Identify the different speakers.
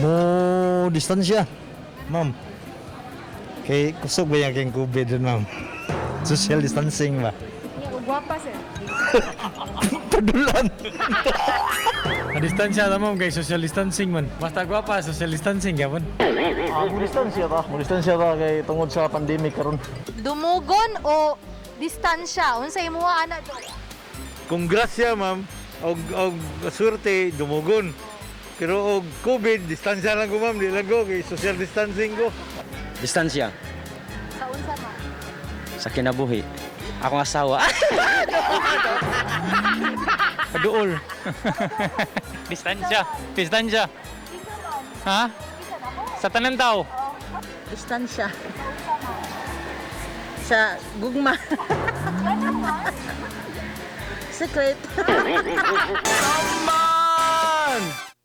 Speaker 1: Mo distansya, ma'am. Kay kusog ba yung kayong COVID dun, ma'am? Social distancing ba?
Speaker 2: Gwapa, sir.
Speaker 1: Padulan!
Speaker 3: A distansya ta, ma'am, kay social distancing man. Basta gwapa, social distancing gyapon.
Speaker 4: Ah, mo distansya ta. Mo distansya ta kay tungod sa pandemic karon.
Speaker 2: Dumugon o distansya? Unsa imuha ana do?
Speaker 1: Kung grasya, ma'am, og, og swerte, dumugon. Pero og COVID, distansya lang ko, ma'am. Di lang ko, kay social distancing ko.
Speaker 5: Distansya.
Speaker 2: Sa unsa man?
Speaker 5: Sa kinabuhi. Akong asawa.
Speaker 3: Paduol. Distansya. Distansya. Ha? Sa tanan tao.
Speaker 6: Distansya. Sa gugma. Secret.